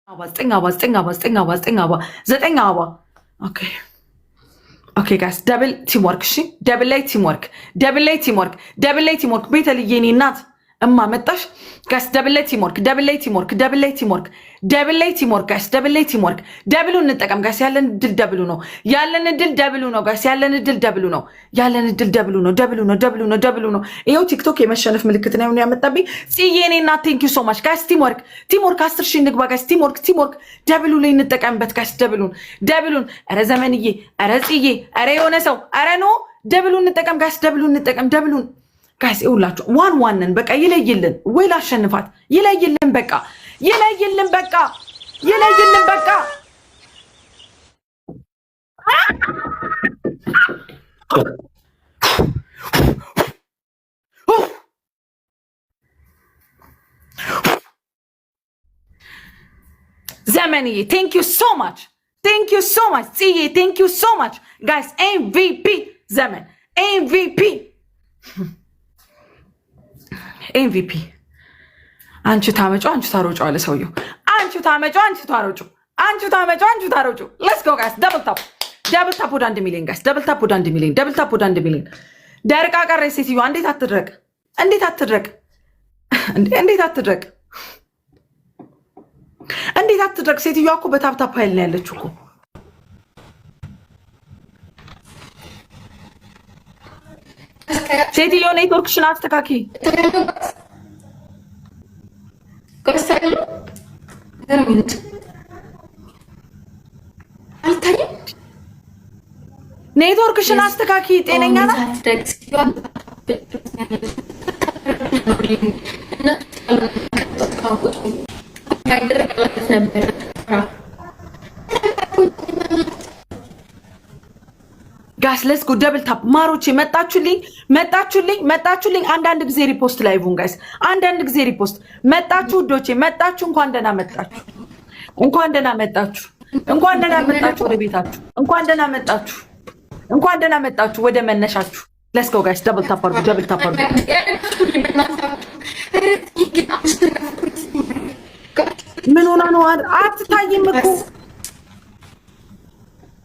አበባ፣ ዘጠኝ አበባ፣ ዘጠኝ አበባ፣ ዘጠኝ አበባ፣ ዘጠኝ አበባ፣ ዘጠኝ አበባ። Okay, okay guys, double teamwork። እሺ፣ double ላይ teamwork፣ double ላይ teamwork፣ double ላይ teamwork። ቤተልዬ የኔ እናት እማ መጣሽ። Guys, double ላይ teamwork፣ double ላይ teamwork፣ double ላይ teamwork፣ double ላይ teamwork። Guys, double ላይ teamwork። Double ኡ እንጠቀም guys። ያለን እድል double ኡ ነው። ያለን እድል double ኡ ነው guys። ያለን እድል double ኡ ነው። ያለን እድል double ኡ ነው። Double ኡ ነው። Double ኡ ነው። Double ኡ ነው። ይኸው ቲክቶክ የመሸነፍ ምልክት ነው ያመጣብኝ። ጽዬ የኔ እናት thank you so much guys። Teamwork, teamwork። 10,000 እንግባ guys። Teamwork, teamwork። Double ኡ ላይ እንጠቀምበት guys። Double ኡን፣ double ኡን። ኧረ ዘመንዬ፣ ኧረ ጽዬ፣ ኧረ የሆነ ሰው፣ ኧረ no፣ double ኡን እንጠቀም guys። Double ኡን እንጠቀም። Double ኡን guys። ይኸውላችሁ one one ነን። በቃ ይለይልን ወይ ላሸንፋት። ይለይልን በቃ፣ ይለይልን በቃ፣ ይለይልን በቃ። ዘመንዬ thank you so much, thank you so much። ጽዬ thank you so much guys። MVP ዘመን፣ MVP, MVP። አንቺ ታመጩ አንቺ ታሮጩ አለ ሰውየው። አንቺ ታመጩ አንቺ ታሮጩ፣ አንቺ ታመጩ አንቺ ታሮጩ። Let's go guys፣ double tap, double tap ወደ 1 ሚሊዮን guys፣ double tap ወደ 1 ሚሊዮን፣ double tap ወደ 1 ሚሊዮን። ደርቃ ቀረች ሴትዮዋ። እንዴት አትድረቅ? እንዴት አትድረቅ? እንዴት አትድረቅ? እንዴት አትድረቅ? ሴትዮዋ እኮ በ tap tap ኃይል ነው ያለችው እኮ። ሴትዮ ኔትወርክሽን አስተካኪ። አልታይም። ኔትወርክሽን አስተካኪ። ጤነኛ ናት። ነበር። Guys, let's go, double tap። ማሮቼ መጣችሁልኝ፣ መጣችሁልኝ፣ መጣችሁልኝ። አንዳንድ ጊዜ repost live ኡን guys፣ አንዳንድ ጊዜ repost። መጣችሁ ውዶቼ፣ መጣችሁ። እንኳን ደህና መጣችሁ፣ እንኳን ደህና መጣችሁ፣ እንኳን ደህና መጣችሁ ወደ ቤታችሁ፣ እንኳን ደህና መጣችሁ፣ እንኳን ደህና መጣችሁ ወደ መነሻችሁ። Let's go guys፣ double tap አድርጉ፣ double tap አድርጉ። ምን ሆና ነው? አትታይም እኮ።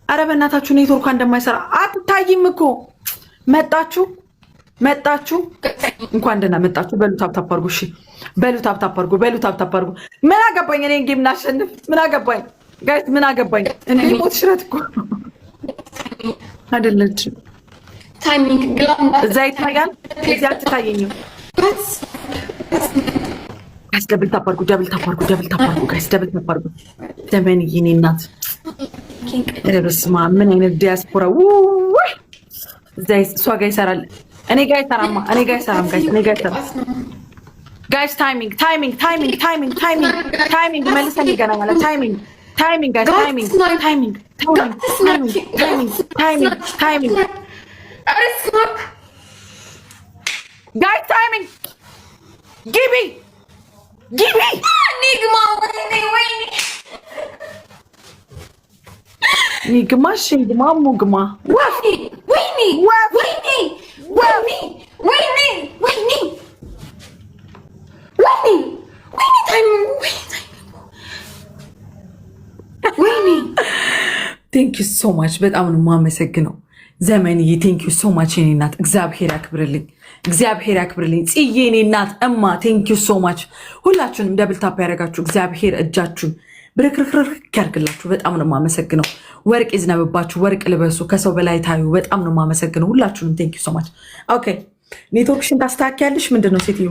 አረ በእናታችሁ ኔትወርኳ እንደማይሰራ አትታይም እኮ። መጣችሁ፣ መጣችሁ፣ እንኳን ደህና መጣችሁ። በሉ tap tap አድርጉ። እሺ በሉ tap tap አድርጉ። በሉ tap tap አድርጉ። ምን አገባኝ እኔ game እናሸንፍ። ምን አገባኝ guys፣ ምን አገባኝ እንዴ? ሞት ሽረት እኮ አይደለችም። እዛ ይታያል፣ እዚያ አትታየኝም። Guys, double tap አድርጉ። Double tap አድርጉ። Double tap አድርጉ guys፣ double tap አድርጉ። ዘመን የኔ እናት፣ ኧረ በስመ አብ፣ ምን አይነት ዲያስፖራ! ውይ እዛ እሷ ጋር ይሰራል፣ እኔ ጋር አይሰራማ። እኔ ጋር አይሰራም guys፣ እኔ ጋር አይሰራም guys። Timing, timing, timing, timing, timing, timing። መልሰን ይገናኛል። Timing, timing guys፣ timing, timing, timing, timing, timing, timing guys፣ timing። ግቢ፣ ግቢ። ኒግማ፣ ወይኔ ወይኔ። ኒግማ፣ ሽንግማ፣ ሙግማ። ወይኔ ወይኔ ወይኔ ወይኔ ወይኔ ወይኔ ወይኔ ወይኔ timing፣ ወይኔ ወይኔ። Thank you so much፣ በጣም ነው የማመሰግነው ዘመንዬ። Thank you so much የኔ እናት፣ እግዚአብሔር ያክብርልኝ፣ እግዚአብሔር ያክብርልኝ። ጽዬ የኔ እናት እማ thank you so much። ሁላችሁንም double tap ያደረጋችሁ እግዚአብሔር እጃችሁን ብርክርክርክ ያርግላችሁ። በጣም ነው የማመሰግነው። ወርቅ ይዝነብባችሁ፣ ወርቅ ልበሱ፣ ከሰው በላይ ታዩ። በጣም ነው የማመሰግነው ሁላችሁንም። Thank you so much። Okay፣ ኔትወርክሽን ታስተካክያለሽ? ምንድን ነው ሴትዮ?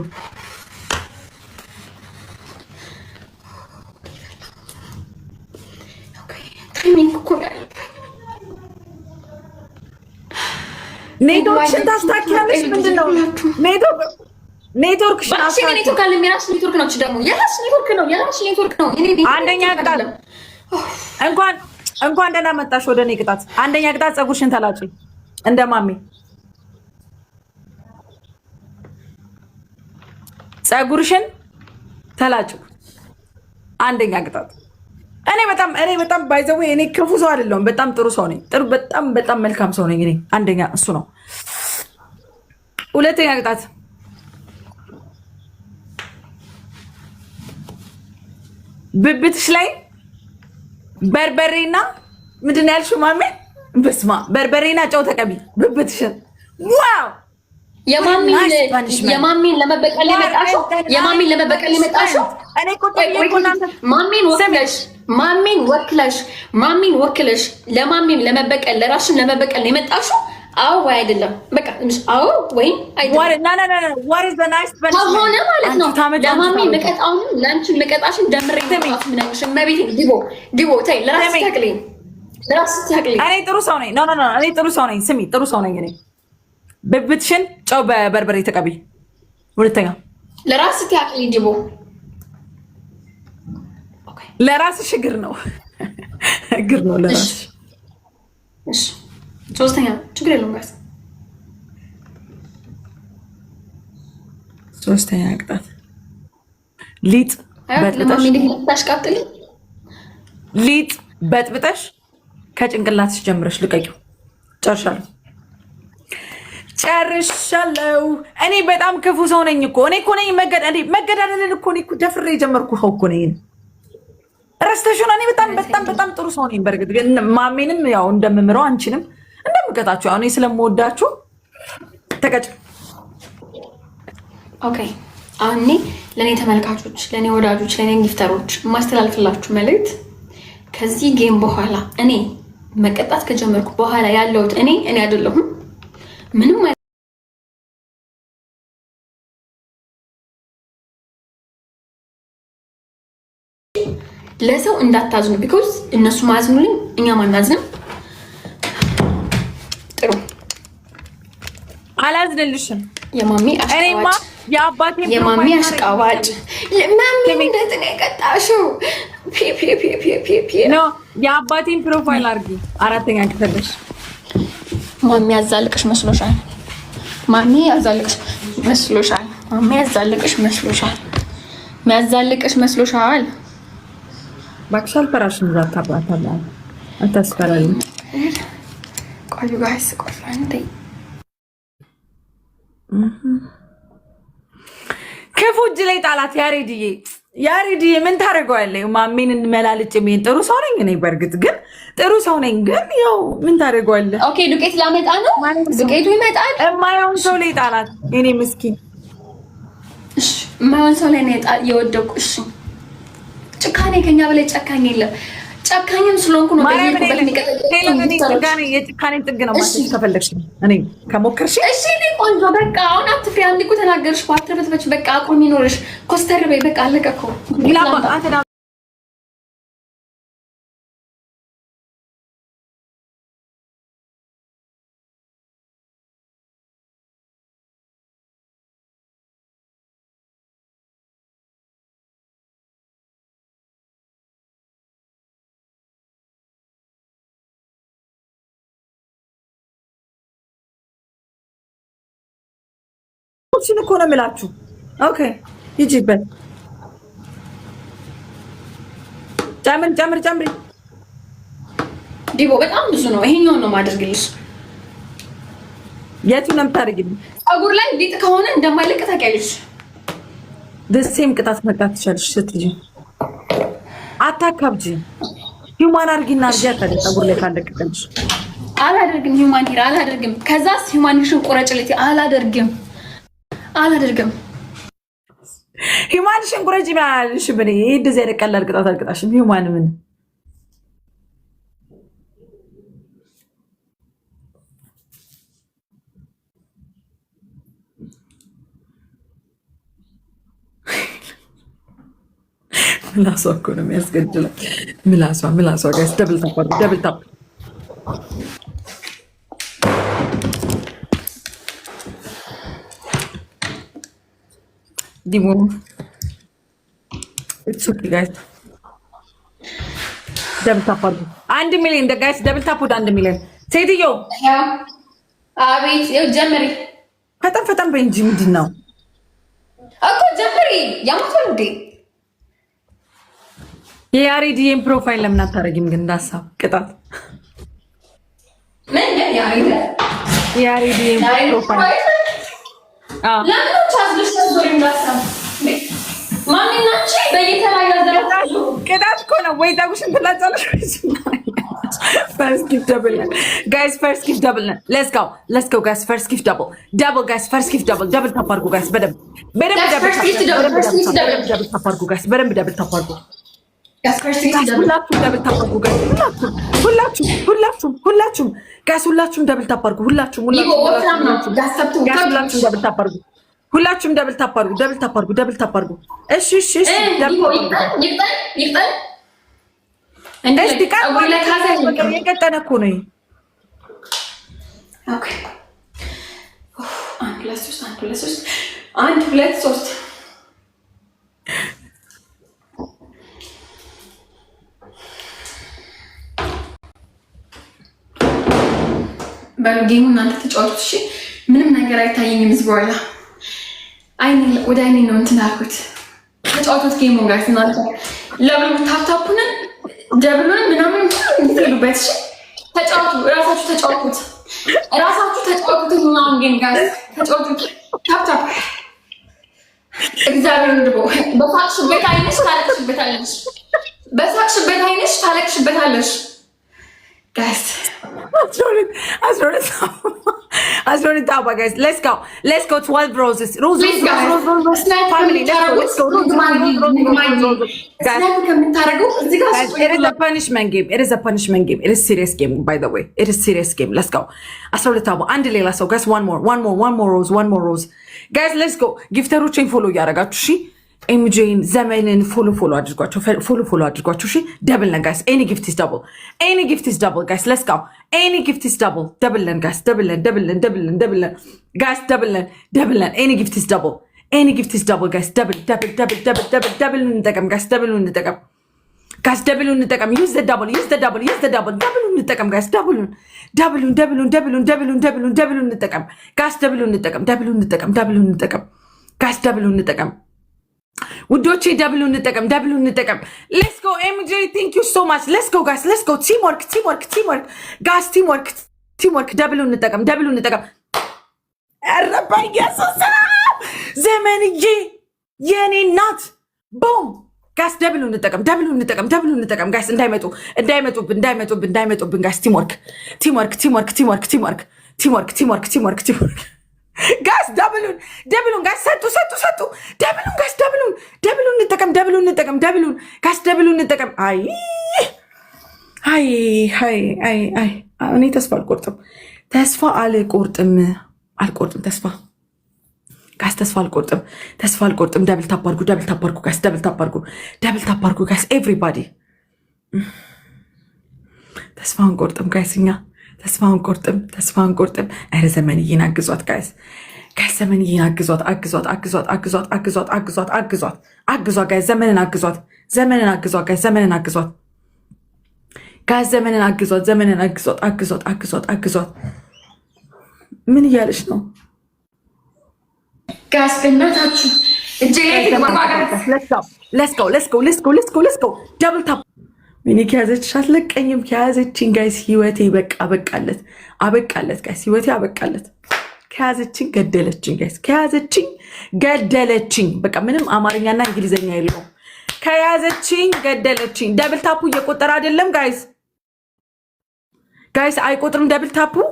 Timing እኮ ነው። ኔትወርክሽን ታስተካክያለሽ? ምንድን ነው ኔትወርክሽን? ኔትወርክ አለ። የራስሽ ኔትወርክ ነው ደግሞ፣ የራስሽ ኔትወርክ ነው። የራስሽ ኔትወርክ ነው። አንደኛ ቅጣት፣ እንኳን ደህና መጣሽ ወደ እኔ ቅጣት። አንደኛ ቅጣት ፀጉርሽን ተላጭ እንደ ማሜ፣ ፀጉርሽን ተላጭ። አንደኛ ቅጣት። እኔ በጣም by the way እኔ ክፉ ሰው አይደለሁም። በጣም ጥሩ ሰው ነኝ። ጥሩ፣ በጣም በጣም መልካም ሰው ነኝ። እኔ አንደኛ እሱ ነው። ሁለተኛ ቅጣት ብብትሽ ላይ በርበሬና ምንድን ነው ያልሽው ማሜ? በስማ በርበሬና ጨው ተቀቢ ብብትሽን። Wow! የማሚን ለመበቀል የመጣሽው፣ የማሚን ለመበቀል የመጣሽው፣ ማሚን ወክለሽ፣ ማሚን ወክለሽ፣ ማሚን ወክለሽ፣ ለማሚን ለመበቀል፣ ለራስሽን ለመበቀል ነው የመጣሽው። አዎ ወይ አይደለም? በቃ አዎ ወይም አይደለም ከሆነ ማለት ነው። ለማሚ መቀጣውንም ለአንቺ መቀጣሽን ደምሬ ምናምሽ እመቤቴ ዲቦ ዲቦ ተይ፣ ለራስሽ ታቅልኝ፣ ለራስሽ ታቅልኝ። እኔ ጥሩ ሰው ነኝ። No, no, no፣ እኔ ጥሩ ሰው ነኝ። ስሚ፣ ጥሩ ሰው ነኝ እኔ። ብብትሽን ጨው በበርበሬ ተቀቢ። ሁለተኛ ለራስሽ ታቅልኝ ዲቦ። ለራስሽ እግር ነው፣ እግር ነው ለራስሽ። እሺ፣ ሶስተኛ ችግር የለውም guys። ሶስተኛ ቅጣት ሊጥ በጥብጠሽ፣ ሊጥ በጥብጠሽ ከጭንቅላትሽ ጀምረሽ ልቀቂው። ጨርሻለሁ፣ ጨርሻለሁ። እኔ በጣም ክፉ ሰው ነኝ እኮ። እኔ እኮ ነኝ መገዳደልን እኮ እኔ እኮ ደፍሬ የጀመርኩ ሰው እኮ ነኝ። ረስተሽው እኔ በጣም በጣም በጣም ጥሩ ሰው ነኝ። በእርግጥ ግን ማሜንም ያው እንደምምረው አንቺንም እንደምቀጣችሁ ያው እኔ ስለምወዳችሁ ተቀጭ። Okay፣ አሁን እኔ ለእኔ ተመልካቾች፣ ለእኔ ወዳጆች፣ ለእኔ gifter ኦች የማስተላልፍላችሁ መልእክት ከዚህ game በኋላ እኔ መቀጣት ከጀመርኩ በኋላ ያለሁት እኔ እኔ አይደለሁም። ምንም ለሰው እንዳታዝኑ። Because እነሱ ማያዝኑልኝ እኛም አናዝንም። ጥሩ። አላዝንልሽም። የማሚ እኔማ የአባቴን የማሚ አሽቃባጭ ማሚ እንዴት ነው የቀጣሽው? No፣ የአባቴን profile አድርጊ። አራተኛ ክፍልሽ። ማሚ ያዛልቅሽ መስሎሻል? ማሚ ያዛልቅሽ መስሎሻል? ማሚ ያዛልቅሽ መስሎሻል? ሚያዛልቅሽ መስሎሻል? እባክሽ አልፈራሽም። አታስፈራሪም። ቆዩ guys፣ ቆዩ አንዴ። ክፉ እጅ ላይ ጣላት። ያሬድዬ፣ ያሬድዬ፣ ምን ታደርገዋለህ? ማሜን መላልጭ የሚሄድ ጥሩ ሰው ነኝ እኔ። በእርግጥ ግን ጥሩ ሰው ነኝ፣ ግን ያው ምን ታደርገዋለህ? Okay፣ ዱቄት ላመጣ ነው። ዱቄቱ ይመጣል። የማየውን ሰው ላይ ጣላት። እኔ ምስኪን። እሺ፣ የማይሆን ሰው ላይ ነው የወደቁ። እሺ፣ ጭካኔ ከኛ በላይ ጨካኝ የለም። ጨካኝም ስለሆንኩ ነው። የጭካኔ ጥግ ነው ማለት ከፈለግሽ እኔ ከሞከርሽ። እሺ እኔ ቆንጆ በቃ አሁን አትፍሪ። አንዴ እኮ ተናገርሽ እኮ፣ አትርበትበች። በቃ አቋም ይኖርሽ። ኮስተር በይ። በቃ አለቀ እኮ። እሱን እኮ ነው የምላችሁ። Okay፣ ሂጂበት። ጨምሪ፣ ጨምሪ፣ ጨምሪ። ዲቦ በጣም ብዙ ነው። ይሄኛውን ነው የማደርግልሽ። የቱ ነው የምታደርጊልኝ? ፀጉር ላይ ሊጥ ከሆነ እንደማይለቅ ታውቂያለሽ። ደሴም ቅጣት መቅጣት ትችያለሽ። ስትይ አታካብጂ። Human አድርጊና አድርጊ። አታድርጊ። ፀጉር ላይ ካለቀቀልሽ አላደርግም። Human hair አላደርግም። ከዛስ human hair ሽን ቁረጭልኝ። አላደርግም፣ አላደርግም። Human ሽን ቁረጭ ምናልሽ ምን? ይሄ እንደዚህ አይነት ቀላል ቅጣት አልቅጣሽም። Human ምን? ምላሷ እኮ ነው የሚያስገድለው። ምላሷ፣ ምላሷ። Guys, double tap, double tap። ዲሞ it's okay guys፣ double tap አድርጉ። 1 ሚሊዮን guys፣ double tap ወደ 1 ሚሊዮን። ሴትዮ። አቤት። ይኸው ጀምሪ። ፈጠን ፈጠን በይ እንጂ፣ ምንድን ነው? እኮ ጀምሪ። ያማቷል እንዴ? የያሬድዬን profile ለምን አታደርጊም ግን? እንዳሳብ ቅጣት። ምን ምን ያሬድ? የያሬድዬን profile። ለምን ቻዝልሽ ዞሪ እንዳሳብ። ማሚና አንቺ በየተራ ያዘራችሁ። ቅጣት እኮ ነው ወይ ፀጉርሽን ትላጫለሽ ወይ? First gift double ነን guys፣ first gift double ነን። Let's go, let's go guys፣ first gift double, double guys፣ first gift double። Double tap አድርጉ guys፣ በደንብ በደንብ double double tap አድርጉ guys፣ በደንብ double tap አድርጉ። ሁላችሁም double tap አድርጉ guys፣ ሁላችሁም ሁላችሁም ሁላችሁም ሁላችሁም guys፣ ሁላችሁም double tap አድርጉ። ሁላችሁም ሁላችሁም ሁላችሁም double tap አድርጉ። ሁላችሁም double tap አድርጉ። Double tap አድርጉ። Double tap አድርጉ። እሺ፣ double ይቅጠን። እስቲ የቀጠነ እኮ ነው። አንድ ሁለት ሶስት፣ አንድ ሁለት ሶስት፣ አንድ ሁለት ሶስት። በሉ game ኡ እናንተ ተጫወቱት። እሺ፣ ምንም ነገር አይታየኝም። እዚህ በኋላ ወደ አይኔ ነው እንትን አልኩት። ተጫወቱት game ኡ ጋር እናንተ ለብሉ፣ tap tap ኡንን double ኡን ምናምን ትሉበት። እሺ ተጫወቱ፣ እራሳችሁ ተጫወቱት፣ እራሳችሁ ተጫወቱት። ምናምን game ጋር ተጫወቱት። Tap tap። እግዚአብሔር እንድቦ በሳቅሽበት አይንሽ ታለቅሽበታለሽ፣ በሳቅሽበት አይንሽ ታለቅሽበታለሽ guys። 12 አበባ guys፣ let's go, let's go። 12 roses, rose, rose, rose, rose, family, let's go። Rose ከምታደርገው እዚህ ጋር። It is a punishment game. It is a punishment game. It is serious game, by the way. It is serious game. Let's go. 12 አበባ፣ አንድ ሌላ ሰው guys። One more, one more, one more rose, one more rose guys, let's go። Gifter ኦችን follow እያደረጋችሁ እሺ። ኤምጄን ዘመንን follow follow አድርጓቸው፣ follow follow አድርጓቸው። እሺ double ነን guys። Any gift is double, any gift is double guys, let's go። Any gift is double። Double ነን guys፣ double ነን፣ double ነን፣ double ነን፣ double ነን guys፣ double ነን፣ double ነን። Any gift is double, any gift is double guys። Double, double, double, double, double፣ double እንጠቀም guys፣ double እንጠቀም guys፣ double እንጠቀም። Use the double, use the double, use the double። Double እንጠቀም guys፣ double ኡን፣ double ኡን፣ double ኡን፣ double ኡን፣ double ኡን፣ double ኡን፣ double ኡን እንጠቀም guys፣ double ኡን እንጠቀም፣ double ኡን እንጠቀም፣ double ኡን እንጠቀም guys፣ double ኡን እንጠቀም ውዶቼ፣ double ኡ እንጠቀም፣ double ኡ እንጠቀም። Let's go ኤምጄ፣ thank you so much። Let's go guys፣ let's go። Teamwork, teamwork, teamwork guys፣ teamwork, teamwork። Double ኡ እንጠቀም፣ double ኡ እንጠቀም። ኧረ በኢየሱስ ዘመንዬ የኔ እናት፣ boom guys፣ double ኡ እንጠቀም፣ double ኡ እንጠቀም፣ double ኡ እንጠቀም guys። እንዳይመጡ፣ እንዳይመጡብን፣ እንዳይመጡብን፣ እንዳይመጡብን guys። Teamwork, teamwork, teamwork, teamwork, teamwork, teamwork, teamwork, teamwork, teamwork guys። Double ኡን፣ double ኡን guys፣ ሰጡ፣ ሰጡ፣ ሰጡ። Double ኡን guys፣ double ኡን፣ double ኡን እንጠቀም፣ double ኡን እንጠቀም፣ double ኡን guys፣ double ኡን እንጠቀም። አይ አይ አይ አይ አይ፣ እኔ ተስፋ አልቆርጥም፣ ተስፋ አልቆርጥም፣ አልቆርጥም ተስፋ guys፣ ተስፋ አልቆርጥም፣ ተስፋ አልቆርጥም። Double tap አድርጉ፣ double tap አድርጉ guys፣ double tap አድርጉ፣ double tap አድርጉ guys፣ everybody። ተስፋ አንቆርጥም guys፣ እኛ ተስፋ አንቆርጥም፣ ተስፋ አንቆርጥም። ኧረ ዘመንዬን አግዟት guys፣ guys፣ ዘመንዬን አግዟት፣ አግዟት፣ አግዟት፣ አግዟት፣ አግዟት፣ አግዟት፣ አግዟት፣ አግዟት guys፣ ዘመንን አግዟት፣ ዘመንን አግዟት guys፣ ዘመንን አግዟት guys፣ ዘመንን አግዟት፣ ዘመንን አግዟት፣ አግዟት፣ አግዟት፣ አግዟት። ምን እያለች ነው? Guys በእናታችሁ እጄ ላይ ትግባ። Let's go, let's go, let's go, let's go, let's go። Double tap። ወይኔ ከያዘች አትለቀኝም። ከያዘችኝ guys ህይወቴ በቃ አበቃለት፣ አበቃለት guys፣ ህይወቴ አበቃለት። ከያዘችኝ ገደለችኝ guys፣ ከያዘችኝ ገደለችኝ። በቃ ምንም አማርኛና እንግሊዝኛ የለውም። ከያዘችኝ ገደለችኝ። Double tap ኡ እየቆጠረ አይደለም guys፣ guys አይቆጥርም። Double tap ኡ፣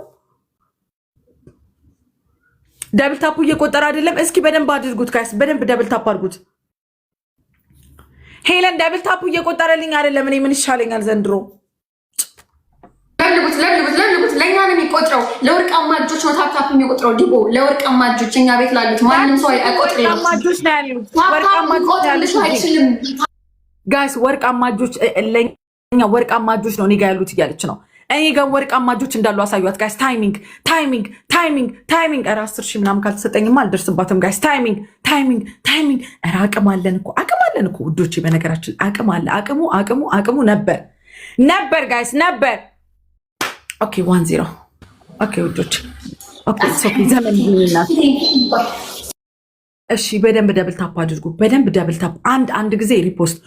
double tap ኡ እየቆጠረ አይደለም። እስኪ በደንብ አድርጉት guys፣ በደንብ double tap አድርጉት። ሄለን double tap ኡ እየቆጠረልኝ አይደለም። እኔ ምን ይሻለኛል ዘንድሮ? ለብልቡት፣ ለብልቡት፣ ለብልቡት። ለእኛ ነው የሚቆጥረው። ለወርቃማ እጆች ነው tap tap የሚቆጥረው። ዲቦ ለወርቃማ እጆች፣ እኛ ቤት ላሉት ማንም ሰው አይቆጥርልሽ። ወርቃማ እጆች ነው ያሉት። ወርቃማ ሊቆጥርልሽ አይችልም። Guys ወርቃማ እጆች፣ ለኛ ወርቃማ እጆች ነው እኔ ጋ ያሉት እያለች ነው። እኔ ጋር ወርቃማ እጆች እንዳሉ አሳዩት guys። Timing, timing, timing, timing። ኧረ 10,000 ምናምን ካልተሰጠኝማ አልደርስባትም guys። Timing, timing, timing። ኧረ አቅም አለን እኮ፣ አቅም አለን እኮ ውዶቼ። በነገራችን አቅም አለ። አቅሙ አቅሙ አቅሙ ነበር፣ ነበር guys፣ ነበር። Okay, 1-0። Okay ውዶች፣ okay okay። ዘመን ይናት። እሺ በደንብ double tap አድርጉ። በደንብ double tap። አንድ አንድ ጊዜ repost